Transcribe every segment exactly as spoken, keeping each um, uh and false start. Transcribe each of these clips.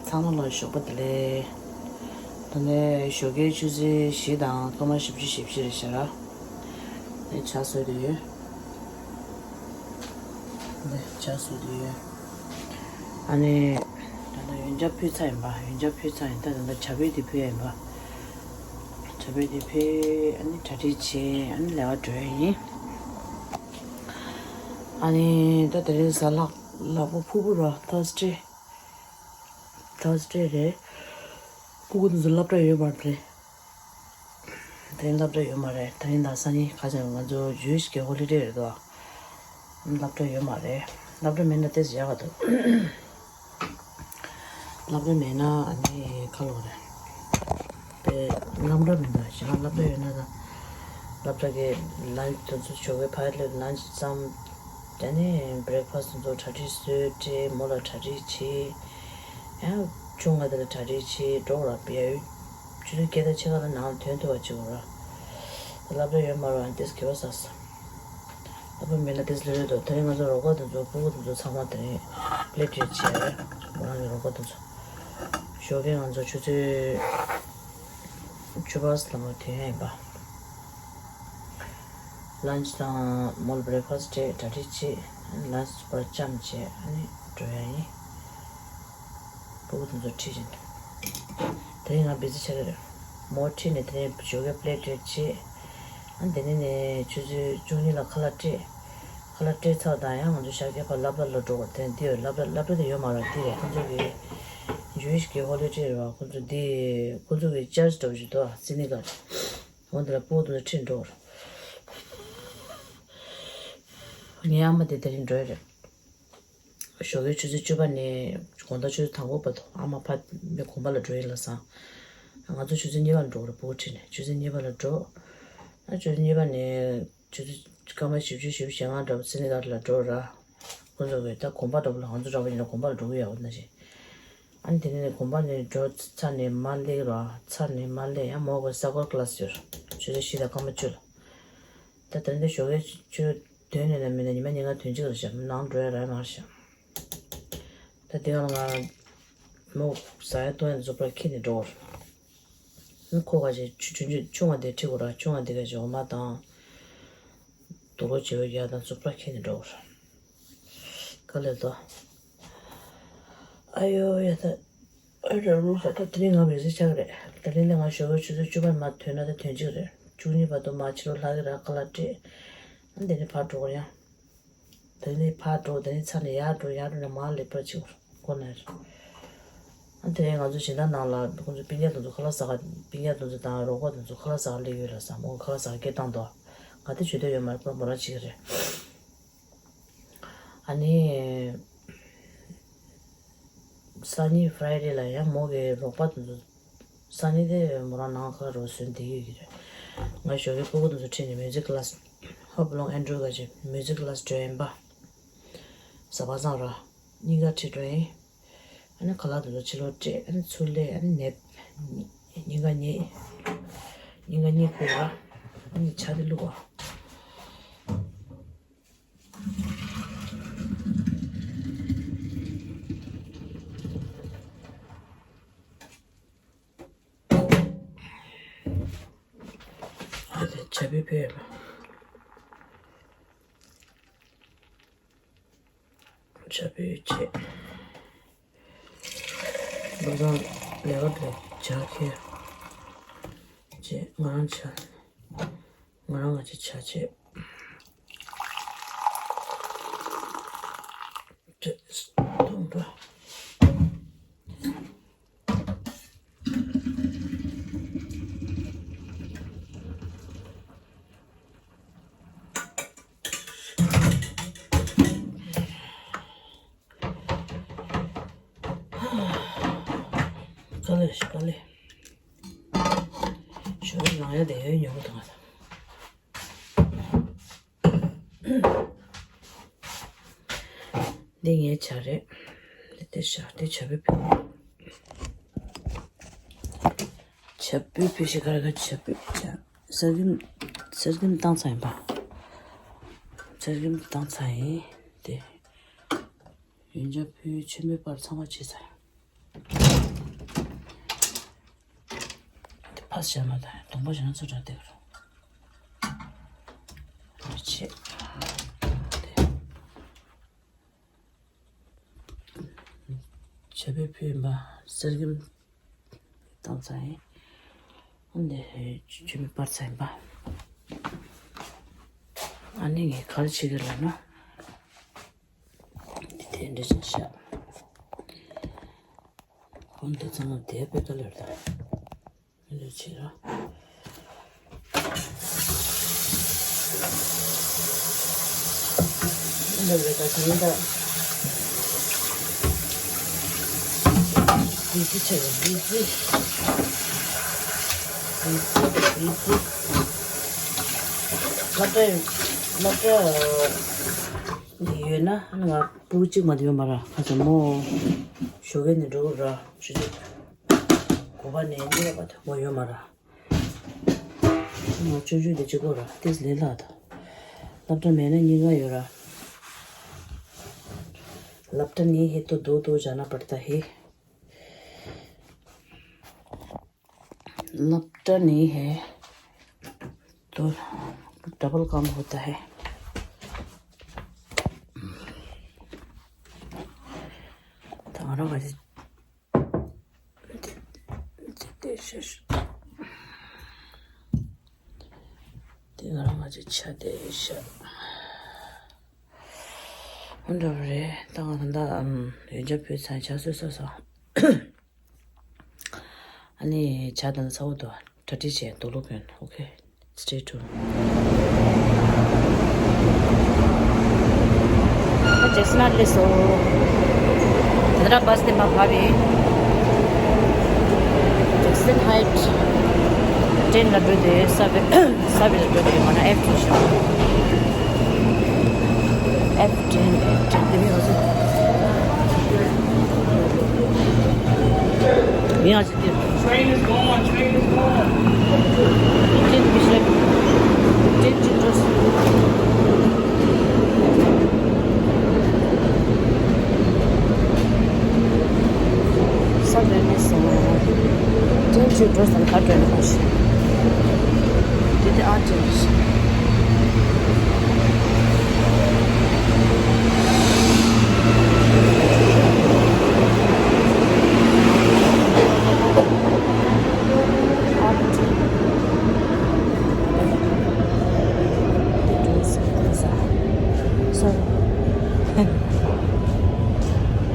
ཚང་མ་ལ་ཞོགས་པ་བདེ་ལེགས། ད་ནས་ཞོགས་ཀའི་ཆུ་ཚོད་བཞི་དང་སྐར་མ་བཞི་བཅུ་ཞེ་བཞི་རེད་ཤག་ར། ནས་ཇ་བཟོས་བསྡད་ཡོད། ནས་ཇ་བཟོས་བསྡད་ཡོད། ཨ་ནི། ད་ལྟ་ཡོན་ཆབ་ཕུལ་ཚར་ཡིན་པ། ཡོན་ཆབ་ཕུལ་ཚར་ཡིན། ད་ད་ལྟ་ཇ་དཔེ་དེ་ཕུལ་ཡ་ཡིན་པ། ཇ་དཔེ་དེ་ཕུལ། ཨ་ནི་གྲ་སྒྲིག་བྱས། ཨ་ནི་ལས་ཀ་འགྲོ་ཡ་ཡིན། ཨ་ནི་ད་དེ་རིང་གཟའ་ལྷག་ལྷག་པ་ཕུར་བུ་ར། Thursday། Thursday་རེད། ཕྲུ་གུ་དེ་ཚོ་སློབ་གྲྭ་ཡོད་མ་རེད། དེ་རིང་སློབ་གྲྭ་ཡོད་མ་རེད། དེ་རིང་དང་སང་ཉིན། ག་ཅིག་ང་ཚོ་Jewish་གི་holiday་རེད་དོ། སློབ་གྲྭ་ཡོད་མ་རེད། སློབ་གྲྭ་མེད་ན་ཏོག་ཙམ་ཡག་ག་འདུག་སློབ་གྲྭ་མེད་ན་ཨ་ནི་ཁ་ལོ་རེད། དཔེ་རྔམ་འདྲ་མི་འདུག་གཞན་པ་སློབ་གྲྭ་ཡོད་ན་ད། སློབ་གྲྭ་གི་lunch་དེ་ཚོ། ཞོགས་ཀའི་ཕ་གི་lunch་བརྩམས། ཨ་ནི་breakfast་དེ་ཚོ་གྲ་སྒྲིག་བཟོས་སྤྲད། མོ་ལ་གྲ་སྒྲིག་བྱས། ཡང་ཆུང་བ་དེ་ལ་གྲ་སྒྲིག་བྱས་འགྲོ་ར། ཡ་ཡོད། ཆུ་ཚོད་བརྒྱད་དང་ཕྱེད་ཀ་ལ་ནང་ལ་ཐོན་ཐུབ་པ་བྱེད་དགོས་ར། སློབ་གྲྭ་ཡོད་མ་རེད། ཨ་ནི་ཏོག་ཙམ་གི་བ་ཟ་ས། སློབ་གྲྭ་མེད་ན་ཏོག་ཙམ་ལོས་ཡོད་དོ། དེ་རིང་ང་ཚོ་རོགས་པ་དེ་ཚོ། ཕྲུ་གུ་དེ་ཚོ་ཚང་མ་དེ་རིང་play date་བྱས་རེད། ཁོ་རང་གི་རོགས་པ་དེ་ཚོ། ཞོགས་ཀས་ང་ཚོ་ཆུ་ཚོད་བཅུ་པ་ཙམ་ལ་མར་ཐོན་ཡ་ཡིན་པ། lunch་དང་མོ་ལ་breakfast་སྤྲད། གྲ་སྒྲིག་བྱས། lunch་པར་བརྩམས་བྱས། ཨ་ནི་འགྲོ་ཡ་ཡིན། ཕྲུ་གུ་དེ་ཚོ་ཁྲིད་བྱས། དེ་རིང་ང་busy་ཆགས་ཀྱི་རེད། མོ་ཁྲིད་ནས་དེ་ནས་ཞོགས་ཀས་play date་བྱས། ཨ་ནི་དེ་ནས་ནས་ཆུ་ཚོད་བཅུ་གཉིས་ལ་ཁ་ལག་སྤྲད། ཁ་ལག་སྤྲད་ཚར་དང་ཡང་ང་ཚོ་ཤར་རྒྱག་པ་སློབ་གྲྭ་ལ་འགྲོ་དགོས། དེ་འདི་ཡོད། སློབ་གྲྭ། སློབ་གྲྭ་དེ་ཡོད་མ་རེད། འདི་རེད། ཁོ་ཚོ་གི་Jewish་གི་holiday་རེད་བ། ཁོ་ཚོ་འདི། ཁོ་ཚོ་གི་church་འདྲ་བོ་ཞིག་འདུག་ཨ། Synagogue། འོ་འདི་ལ་ཕྲུ་གུ་དེ་ཚོ་ཁྲིད་འགྲོ་དགོས་རེད། ངའི་ཨ་མ་དེ་དེ་རིང་འགྲོ་ཡ་རེད། ཞོགས་ཀའི་ཆུ་ཚོད་བཅུ་པ་ནས་དགོང་དག་ཆུ་ཚོད་དང་པོ་བར་དུ། ཨ་མ་ཕ་མའི་དགོན་པ་ལ་འགྲོ་ཡིན་ལབ་སོང་། ང་ཚོ་ཆུ་ཚོད་གཉིས་པ་ལ་འགྲོ་དགོས་རེད། ཕྲུ་གུ་ཁྲིད་ནས་ཆུ་ཚོད་གཉིས་པ་ལ་འགྲོ། ཨ་ཆུ་ཚོད་གཉིས་པ་ནས་ཆུ་ཚོད་སྐར་མ་བཞི་བཅུ་ཞེ་ལྔ་འདྲ་པོ་Synagogue་ལ་འགྲོ་ར། ཁོ་ཚོ་གི་ད་དགོན་པ་འདྲ་པོ་ལ། ང་ཚོ་འདྲ་པོ་ཡིན་ན་དགོན་པ་ལ་འགྲོ་གི་ཡོད་པ་ནང་བཞིན། ཨ་ནི་དེ་ནས་དགོན་པ་ནས་འགྲོ་ཚར་ནས་མར་སླེབས་ར། ཚར་ནས་མར་སླེབས། ཡང་མོ་གི་སའི་ཀལ་ཀི་ལ་སི་ཡོད་ར། ཆུ་ཚོད་བཞི་དང་སྐར་མ་བཅུ་ལ། ད་དེ་འདྲ་ཞོགས་ཀའི་ཆུ་ཚོད་བདུན་ནས་ལ་མིན་ན་ཉི་མ་ཉིན་གང་ཐོན་གཅིག་རེད་ཤག་ནང་འགྲོ་ཡ་རག་མ་རེད་ཤག་ད་དེ་ག་ལ་ང་མོ་ཟ་ཡ་བཏུང་ཡ་ཚོ་པར་འཁྱེར་ནས་འགྲོ་བར། ཁོ་ག་ཅིག་ཆུང་ཆུང་ཆུང་བ་དེ་ཁྲིད་དགོས་ར། ཆུང་བ་དེ་ག་ཅིག་འོ་མ་དང་དུག་ལོག་བྱེད་པའི་རྒྱག་དང་ཚོ་པར་འཁྱེར་ནས་འགྲོ་བར། ག་ལེར་དོ། ཨ་ཡོ་ཡ་ད། ཨ་ར་རུ་ས་ད་དེ་རིང་ང་བེ་ཟི་ཆགས་རེད། དེ་རིང་ནས་ང་ཞོགས་པའི་ཆུ་ཚོད་བཅུ་པ་མ་ཐོན་ན་ད་ཐོན་གཅིག་རེད། བཅུ་གཉིས་བར་དུ་མ་ཕྱི་ལོགས་ལྷག་གི་ར། ཁ་ལག་སྤྲད། ཨ་དེ་ནས་ཕར་འགྲོ་གི་ཡ། དེ་ནས་ཕར་འགྲོ། དེ་ནས་ཚར་ནས་ཡར་འགྲོ། ཡར་འགྲོ་ནས་མར་ལེབ་པ་ཅིག་གོ་ན་རེད། ཨ་དེ་རིང་ང་ཚོ་སྦྱིན་བདག་ནང་ལ་ཁོང་ཚོ་སྤུན་ཀྱག་དེ་ཚོ་ཁ་ལག་ཟ་ག་སྤུན་ཀྱག་དེ་ཚོ་དང་རོགས་པ་དེ་ཚོ་ཁ་ལག་ཟ་ག་སླེབས་ཡོད་ལབ་སོང་། མོ་ཁ་ལག་ཟ་ག་སྐད་བཏང་འདུག་ང་དེ་བྱེད་འདོད་ཡོད་མ་རེད། ཁོ་མོ་རང་བྱེད་ཀྱི་རེད། ཨ་ནི། སང་ཉིན་Friday་ལ་ཡང་མོ་གི་རོགས་པ་དེ་ཚོ། སང་ཉིན་དེ་མོ་རང་ནང་ཁ་རོགས་ཟོན་བསྡད་ཡོད་ཀྱི་རེད། ང་ཞོགས་ཀའི་ཕྲུ་གུ་དེ་ཚོ་ཁྲིད་ནས་music class། ཧོབ་ལོང་ཨན་ཌྲུ་ག་ཅིག་music class་འགྲོ་ཡིན་པ། གཟའ་པ་སངས་ར། གཉིས་ཀ་ཁྲིད་འགྲོ་ཡིན། ཨ་ནི་ཁ་ལག་དེ་ཚོ་ཕྱི་ལོགས་སྤྲད། ཨ་ནི་ཚུར་སླེབས། ཨ་ནི་ནེབ། ཉིན་ག་གཉིད། ཉིན་ག་གཉིད་ཁུག་ར། ཨ་ནི་ཇ་དེ་བླུགས་པ། ཇ་ཕུད་ཕུད་ཡོད་པ། ཇ་ཕུད་བྱས། ལོ་ཙང་ལས་ཀ་དེ་ཇ་ཁྱེར་བྱས། ང་རང་ཇ། ང་རང་ང་ཅིག་ཇ་བྱས། ཏོང་ཏོ། དཀའ་ལས་དཀའ་ལས། ཞོགས་ལངས་ཡ་དེ་ཡོད་ཉོ་གི་འདུག་ང་ད། འདི་ངའི་ཇ་རེད། འདི་དེ་ཇ། དེ་ཇ་ཕུད་ཕུད། ཇ་ཕུད་ཕུད་ཤིག་ག་རེ་ག་ཇ་ཕུད་ཇ། གསེར་སྐྱེམས། གསེར་སྐྱེམས་བཏང་ཚར་ཡིན་པ། གསེར་སྐྱེམས་བཏང་ཚར་ཡིན། དེ་ཡོན་ཆབ་ཕུལ། མཆོད་མེ་སྤར། ཚང་མ་བྱས་ཚར་ཡིན། ཕ་བྱས་མ་དང་གདོང་པ་བྱས་ན་ཚོ་འདྲ་བསྡད་རོགས། ཆེ། བྱ་བའི་ཕུད་ཡིན་པ། གསེར་སྐྱེམས་བཏང་ཚར་ཡིན། འདི་བྱ་བའི་པར་ཚར་ཡིན་པ། ཨ་ནི་ངས་ག་རེ་བྱེད་ཀྱི་ལབ་ན། འདི་དེ་འདྲ་ཅིག་བཞག་འོ་འདི་ཚང་མ་དེ་དཔེ་ཁ་ལོས་ད། འདི་ལོས་བྱེད་ར། འདི་ལོས་ད་དེ་ད། བི་ཛི་ཆགས་ཡོད། བི་ཛི། བི་ཛི་བི་ཛི། སློབ་གྲྭ་སློབ་གྲྭ་འདི་ཡོད་ན་ང་སྤུ་གུ་གཅིག་མ་གཏོགས་ཡོད་མ་ར། ཁ་ཚ་མོ་ཞོགས་ཀས་ནས་འགྲོ་དགོས་ར། ཆུ་ཚོད་དགུ་པ་ནས་གཉིས་པ་བར་དུ་མོ་ཡོད་མ་ར། ང་ཆུང་ཆུང་དེ་གཅིག་པོ་ར། ཏིས་ལས་སླ་ད། སློབ་གྲྭ་མེད་ན་གཉིས་ཀ་ཡོད་ར། སློབ་གྲྭ་ནི་ཧེ་ཏོ་དོ་དོ་ཇཱ་ན་པར་ཏ་ཧེ། སློབ་གྲྭ་ནི་ཧེ། ཏོ་ཌབ་བལ་ཀམ་ཧོ་ཏ་ཧེ། ད་ང་རང་ག་ཚོད། དེ་དེ་དེ་ཤ་ཤ། དེ་ང་རང་ག་ཚོད་ཆ་དེ་ཤ། འོ་འདྲ་བ་རེད། ད་ང་ད་ལྟ་ཨམ་ཡོན་ཆབ་ཕུལ་ཚར། ཇ་བཟོས་ཚར་སོང་། ཨ་ནི་ཇ་དང་ཚ་བོ་དང་གྲ་སྒྲིག་བྱས་དུག་ལོག་གྱོན། ཨོ་ཁེ། Stay tuned. ཇེག་སན་ཧའེཊ་སླེབས་སོང་། དེ་འདྲ་བཱས་དེ་མར་བབས་ཡིན། ཇེག་སན་ཧའེཊ། ཊེན་ལ་འགྲོ་དེ་སབ་ཝེ། སབ་ཝེ་ལ་འགྲོ་དེ་མ་ན་ཨེཕ་ཊེན་ཤོག་ཨེཕ་ཊེན། ཨེཕ་ཊེན་དེ་མིན་ང་ཚོ། མིན་ང་ཚོ། Train is gone, train is gone. Train is gone. Train is gone. Train is gone. Train is gone.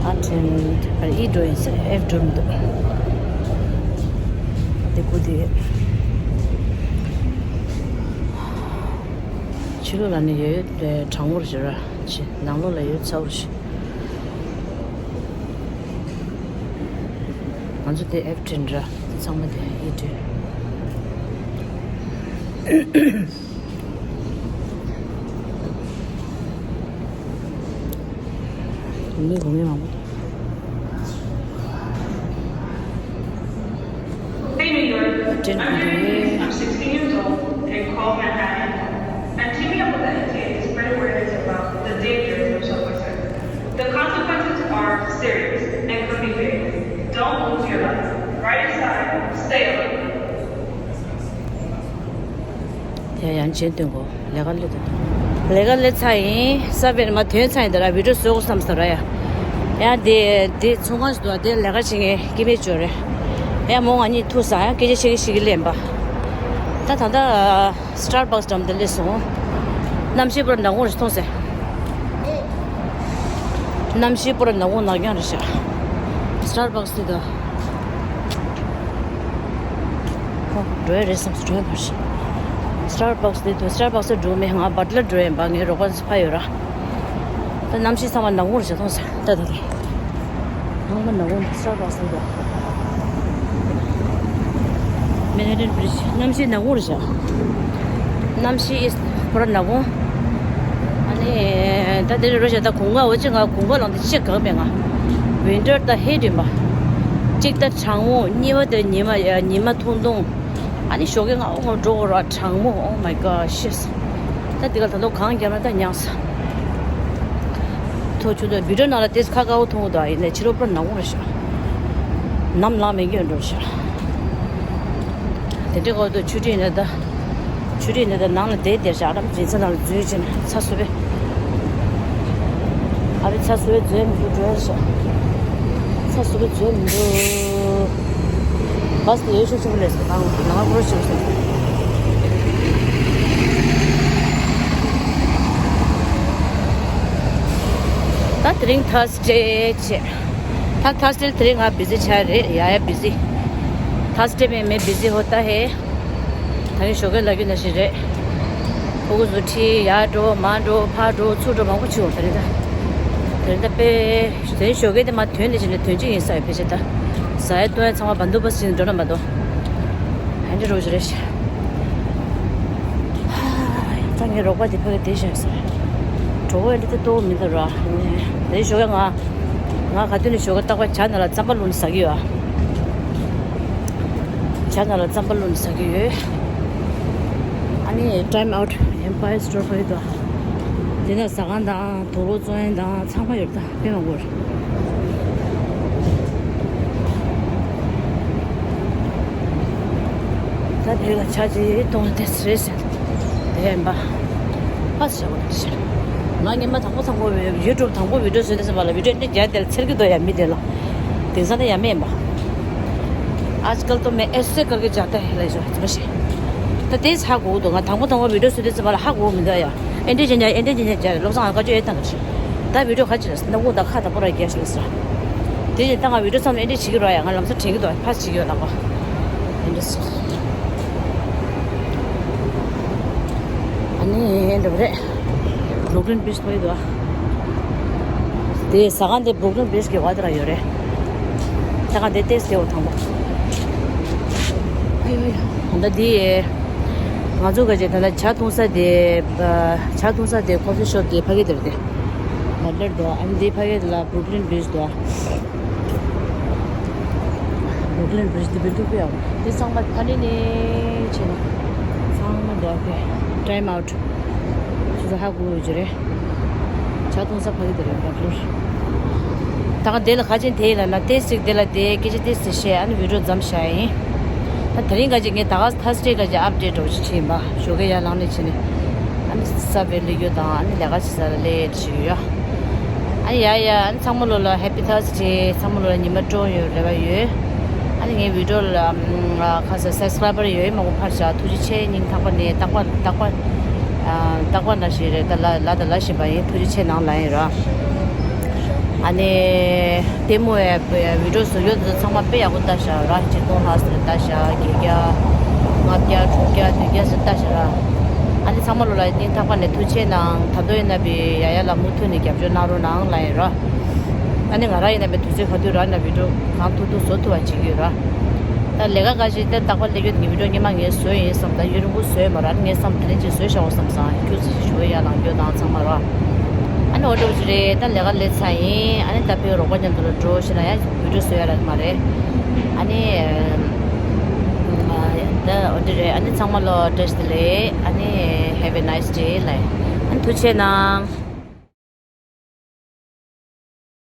ཨ་ཊེན་ཨི་འགྲོ་ཡིན་ཟེར། ཨེཕ་འགྲོ་མི་འདུག་དེ་ཀུ་དེ། ཕྱི་ལོགས་ལ་ནི་ཡོད་ཡོད་དེ་གྲང་མོ་རེད་ར། ཕྱི་ནང་ལོགས་ལ་ཡོད་ཚ་བོ་རེད། ང་ཚོ་དེ་ཨེཕ་ཊེན་ར། དེ་ཚང་མ་དེ་ཨི་ཊེན། མི་གོ་མི་མང་པོ། Hey, New York. I'm Anthony. I'm sixteen years old and call Manhattan. I'm teaming up with the N T A to spread awareness about the dangers of subway surfing. The consequences are serious and could be fatal. Don't lose your life. Ride inside. Stay alert. ཡ་ཡང་བྱེད་དོན་གོ། ལས་ཀ་སླེབས་དང་། ལས་ཀ་སླེབས་ཚར་ཡིན། ས་བེར་མ་ཐོན་ཚར་ཡིན། ད་ར་བི་ཌིའོ་བཟོ་དགོས་བསམ་སོང་ར་ཡ། ཡ་དེ་དེ་ཚོང་ཁང་ཞིག་འདུག་དེ་ལས་ཀ་བྱེད་མཁན་སྐྱེ་དམན་ཅོ་རེད། ཡ་མོ་ང་གཉིས་ཐུག་སོང་། ཡ་སྐད་ཆ་བཤད་ཀྱི་བཤད་ཀྱི་སླེབས་པ། ད་ད་ལྟ་སི་ཊར་བྷག་སི་འགྲམ་དུ་སླེབས་སོང་། གནམ་གཤིས་པོ་ར་ནག་ཁུང་རེད་མཐོང་སོང་། གནམ་གཤིས་པོ་ར་ནག་ཁུང་ནག་རྐྱང་རེད་ཤག་སི་ཊར་བྷག་སི་དེ་དང་། ཧོ། འགྲོ་ཡ་རེད་བསམ་སོང་། འགྲོ་ཡ་མ་རེད། སི་ཊར་བྷག་སི་དེ་དང་། སི་ཊར་བྷག་སི་འགྲོ་མེད། ང་བཊ་ལར་འགྲོ་ཡིན་པ། ངའི་རོགས་པ་ཚོ་ཕར་ཡོད་ར། ད་གནམ་གཤིས་ཚང་མ་ནག་ཁུང་རེད་ཤག་མཐོང་སོང་། ད་ད་ད། ཚང་མ་ནག་ཁུང་། སི་ཊར་བྷག་སི་དང་། མན་ཧ་ཊན་བི་རི་ཇི། གནམ་གཤིས་ནག་ཁུང་རེད་ཤག་གནམ་གཤིས་ཨིས་པུ་ར་ནག་ཁུང་། ཨ་ནི་ད་དེ་རེད་རོ་ཤག་ད་དགུན་ཁ་འོ་ཅི་ང་དགུན་ཁ་ལངས་ཏེ་ཅི་གང་མེད། ང་ཝིན་ཊར་ད་ཧེ་ཊི་ཡིན་པ། གཅིག་ད་གྲང་མོ། གཉིས་པ་ད་ཉི་མ་ཡ་ཉི་མ་ཐུང་ཐུང་། ཨ་ནི་ཞོགས་ཀས་ང་འོ་ང་འགྲོ་དགོས་ར། གྲང་མོ། Oh my God shit། ད་དེ་ག་ད་དུང་གངས་རྒྱབ་ན་ད་ཉག་ས། ཐོ་ཆུ་ད་བི་ཌིའོ་ནང་ལ་ཏེ་ཁ་ཁ་བོ་མཐོང་གི་འདུག་ཡིན་ནའི་ཕྱི་རོལ་པོ་ནག་ཁུང་རེད་ཤག་ནམ་ལངས་མེད་མཁན་འགྲོ་ཤག་དེ་འདྲའི་སྐོར་དུ་ཆུ་ཁྲིད་ནས་ད། ཆུ་ཁྲིད་ནས་ད་ནང་ལ་བསྡད་བསྡད་ཤག་ཨ་རམ་རྗེས་ཚ་ནང་ལ་འཛུལ་ཕྱིན་ཚ་སུ་བས། ཨ་བི་ཚ་སུ་བས་འཛུལ་མི་འདུག་འགྲོ་ཡ་ཤག་ཚ་སུ་བས་འཛུལ་མི་འདུག་བ་སི་དེ་ཡོད་ཤུགས་ཆེན་པོ་ལས་སོང་ནང་ནང་ཁོ་རོ་ཞིག་སོང་། ད་དེ་རིང་ཐར་སི་ཌེ་བྱས། ད་ཐར་སི་ཌེ་དེ་རིང་ང་བི་ཟི་ཆགས་རེད། ཡ་ཡ་བི་ཟི། ཐར་སི་ཌེ་མེ་མེ་བི་ཟི་ཧོ་ད་ཧེ། ད་ནི་ཞོགས་ཀས་ལབ་རྒྱུ་ནང་བཞིན་རེད། ཕྲུ་གུ་ཚོ་ཁྲིད་ཡར་འགྲོ་མར་འགྲོ་ཕར་འགྲོ་ཚུར་འགྲོ་མང་པོ་བྱུང་། དེ་རིང་ད། དེ་རིང་ད་དཔེ། དེ་རིང་ཞོགས་ཀས་དེ་མ་ཐོན་ནས་བྱས་ནས་ཐོན་གཅིག་ཡིན་ས་ཡོད་ཕལ་ཆེར་ད། ཟ་ཡ་བཏུང་ཡ་ཚང་མ་བན་དུ་བ་སི་བྱས་ནས་འགྲོ་ན་མ་གཏོགས། ཨ་འདྲ་རོགས་ཞིག་རེད་ཤག་ད་ངའི་རོགས་པ་དེ་ཕ་གི་དེ་བཞིན་ཟེར། གྲོགས་པོ་ཨ་འདྲ་དེ་ལྟོ་བོ་མི་འདུག་ར། དེ་ཞོགས་ཀས་ང་། ང་ག་དུས་ནས་ཞོགས་ཀས་རྟག་པར་ཇ་ནང་ལ་རྩམ་པ་བླུགས་ནས་ཟ་གི་ཡོད་ཨ། ཇ་ནང་ལ་རྩམ་པ་བླུགས་ནས་ཟ་གི་ཡོད། ཨ་ནི་ཊའིམ་ཨའུཊ་ཨེམ་པ་ཡར་སི་ཊེ་ཊི་ཕ་གི་འདུག་དེ་ན་ཟ་ཁང་དང་དུག་ལོག་བཙོང་ཡས་དང་ཚང་མ་ཡོད་ད། དཔེ་མང་པོ་རེད། ད་དེ་ལ་ཆ་ཅིག་གཏོང་དེ་རེད་ཟེར། དེ་ཡིན་པ། ཕ་ཟེར་བ་ཞིག་ང་ཉི་མ་དང་པོ་དང་པོ་ཡུ་ཊུབ་དང་པོ་བི་ཌིའོ་བཟོས་དུས་ཙམ་པ་ལ་བི་ཌིའོ་འདི་རྒྱ་དེ་ལ་འཚེར་གི་འདུག་ཡ། མི་དེ་ལ་དེང་སང་ནི་ཡ་མེད་ཡིན་པ། आजकल तो मैं ऐसे करके जाता है ले जो समझे। ད་དེ་ཧ་གོ་འདུག་ང་དང་པོ་དང་པོ་བི་ཌིའོ་བཟོས་དུས་ཙམ་པ་ལ་ཧ་གོ་མི་འདུག་ཡ། ཨེ་འདྲས་བྱས་ན་ཨེ་འདྲས་བྱས་ན་རྒྱ་རེད། བློ་བཟང་ང་བཀའ་བཀྱོན་ཨེ་བཏང་གི་རེད། ད་བི་ཌིའོ་ག་ཅི་རེད། སྣ་ཁུག་དང་ཁ་དང་པོ་ར་རྒྱ་ཞིག་ལ་ཟེར། དེ་ཡིན་ད་ང་བི་ཌིའོ་བརྩམས་ནས་ཨེ་འདྲས་བྱེད་ཀྱི་རོགས་ཡ། ང་ལམ་སང་དྲན་གྱི་འདུག་ཕར་བྱེད་ཀྱི་ཡོད་ལགས་པ། ཨེ་འདྲས་སོ། ཨ་ནི་འདྲ་པོ་རེད། བུ་རུག་ལིན་བྷི་ཆི་ཕ་གི་འདུག་ཨ། དེ་ཟ་ཁང་དེ་བུ་རུག་ལིན་བྷི་ཆི་གི་འོག་དེ་ར་ཡོད་རེད། ད་ག་དེ་ཏེས་དེ་འོ་དང་པོ། ཨ་ཡོ་ཡ། ད་ལྟ་དེ་ང་ཚོ་ག་ཅེ་ད་ལྟ་ཇ་འཐུང་ས་དེ། ཇ་འཐུང་ས་དེ་ཀོ་ཕི་ཤོབ་དེ་ཕ་གི་དེར་དེ། ལ་ལར་འདུག་ཨ་ནི་དེ་ཕ་གི་དེ་ལ་བུ་རུག་ལིན་བྷི་ཆི་འདུག་བུ་རུག་ལིན་བྷི་ཆི་དེ་བི་ལ་ཐུག་པའི་ཡང་དེ་ཚང་མ་ཕ་ནི་ནས་བྱས་ན་ཚང་མ་འདུག་ཨ་ཕེ། ཊའིམ་ཨའུཊ། ཆུ་ཚོད་ཧ་གོ་ཡོད་ཀྱི་རེད། ཇ་འཐུང་ས་ཕ་གི་དེ་རེད་ད་ལོར། ད་ག་དེ་ལ་ཁ་ཆེན་དེ་ལ་ན་ཏེས་ཅིག་དེ་ལ་དེ་སྐད་ཆ་ཏེས་ཅིག་བཤད། ཨ་ནི་བི་ཌིའོ་མཚམས་བཞག་ཡིན། ད་དེ་རིང་ག་ཅིག་ངས་ད་ག་ཐར་སི་ཌེ་ག་ཅིག་ཨབ་ཌེཊ་འདྲ་བོ་ཞིག་བྱས་ཡིན་པ། ཞོགས་ཀས་ཡར་ལངས་ནས་བྱས་ནས། ཨ་ནི་ས་བེ་ལི་ཡོད་དང་ཨ་ནི་ལས་ཀ་བྱེད་ས་ལ་ལས་ཡོད་ཞིག་ཡོད། ཨ་ནི་ཡ་ཡ། ཨ་ནི་ཚང་མ་ལོ་ལ་ཧེ་པི་ཐར་སི་ཌེ། ཚང་མ་ལོ་ལ་ཉི་མ་སྤྲོ་ཡོད་རེ་བ་ཡོད། ཨ་ནི་ངའི་བི་ཌིའོ་ལ་ཨམ་ཁ་ས་སབ་སི་ཀ་རའེ་བར་ཡོད་མང་པོ་ཕར་བཞག་ཐུགས་རྗེ་ཆེ། སྙིང་ཐག་པ་ནས་རྟག་པར་རྟག་པར་ཨ་རྟག་པར་ནང་བཞིན་རེད། ད་ལ་ལ་ད་ལ་བཞིན་པ་ཡིན། ཐུགས་རྗེ་ཆེ་གནང་ལ་ཡིན་ར། ཨ་ནི་ལྟད་མོ་ཡ་བི་ཌིའོ་བཟོ་རྒྱུ་དེ་ཚོ་ཚང་མ་དཔེ་ཡག་པོ་ལྟ་བཞག་ར། ཆིག་སྟོང་ལྷག་ཙམ་ལྟ་བཞག་བརྒྱད་བརྒྱ་ལྔ་བརྒྱ་དྲུག་བརྒྱ་བདུན་བརྒྱ་ཙམ་ལྟ་བཞག་ར། ཨ་ནི་ཚང་མ་ལོ་ལ་སྙིང་ཐག་པ་ནས་ཐུགས་རྗེ་ཆེ་གནང་། ད་དུང་ཡིན་ན་བི་ཡ་ཡ་ལ་མུ་མཐུད་ནས་རྒྱབ་སྐྱོར་གནང་རོགས་གནང་ལ་ཡིན་ར། ཨ་ནི་ང་རང་ཡིན་ན་མི་དུས་ཚོད་ག་དུས་རག་ན་བི་ཌིའོ་གང་ཐུབ་ཐུབ་བཟོ་ཐུབ་པ་བྱེད་ཀྱི་ཡོད་ར། ད་ལས་ཀ་འགའ་ཞིག་དེ་རྟག་པར་སླེབས་ཡོད། ངས་བི་ཌིའོ་སྔོན་མ་ངས་བཟོས་ཡིན་བསམ། ད་ཡུན་རིང་པོ་བཟོས་མ་རག་ངས་བསམ་ད་རིང་ཅིག་བཟོས་བཞག་འོ་བསམ་སོང་། ཁྱོད་ཚོ་ཞིག་ཞུ་བ་ཡ་ལང་རྒྱུ་དང་ཚང་མ་ར། ཨ་ནི་འོ་འདྲ་བོ་ཞིག་རེད། ད་ལས་ཀ་སླེབས་ཚར་ཡིན། ཨ་ནི་ད་ཕའི་རོགས་པ་མཉམ་དུ་ལ་འགྲོ་ཞེ་ན་ཡང་བི་ཌིའོ་བཟོ་ཡ་རག་གི་མ་རེད། ཨ་ནི་ད་འོ་འདི་རེད། ཨ་ནི་ཚང་མ་ལོ་བཀྲ་ཤིས་བདེ་ལེགས། ཨ་ནི་have a nice day ལ། ཨ་ནི་ཐུགས་རྗེ་གནང་།